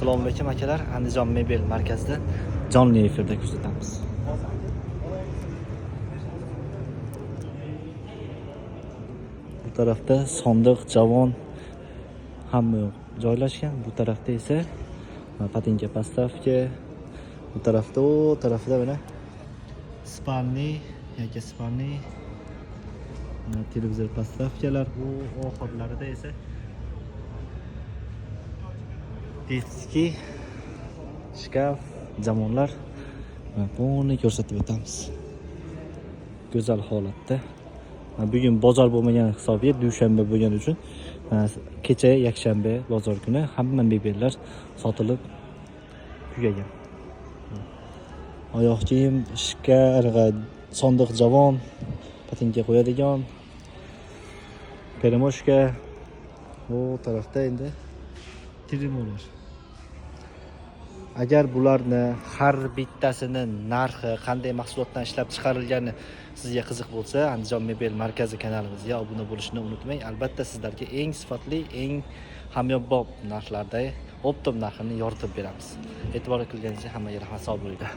Assalomu alaykum akalar, Andijon mebel markazida jonli efirda kuzatamiz. Bu tarafda sondiq, javon hamma yoq joylashgan. Bu tarafda esa patinka поставка. Bu tarafda, u tarafda mana spalni yoki spalni televizor поставкалар. Bu oxirlarida esa detskiy shkaf, javonlar. Buni ko'rsatib o'tamiz. Go'zal holatda. Bugun bozor bo'lmagan hisobiga dushanba bo'lgani uchun kecha yakshanba bozor kuni hamma mebellar sotilib tugagan. Oyoq kiyim, shkaf, sondiq, javon, patinka qo'yadigan, перемошка. Bu tarafda endi trimolar. Agar bularni har bittasini narxi, qanday mahsulotdan ishlab chiqarilgani sizga qiziq bo'lsa, Andijon mebel markazi kanalimizga obuna bo'lishni unutmang. Albatta sizlarga eng sifatli, eng hamyonbop narxlarda оптом narxini yoritib beramiz. E'tibor qilganingiz uchun hammaga rahmat, sog' bo'linglar.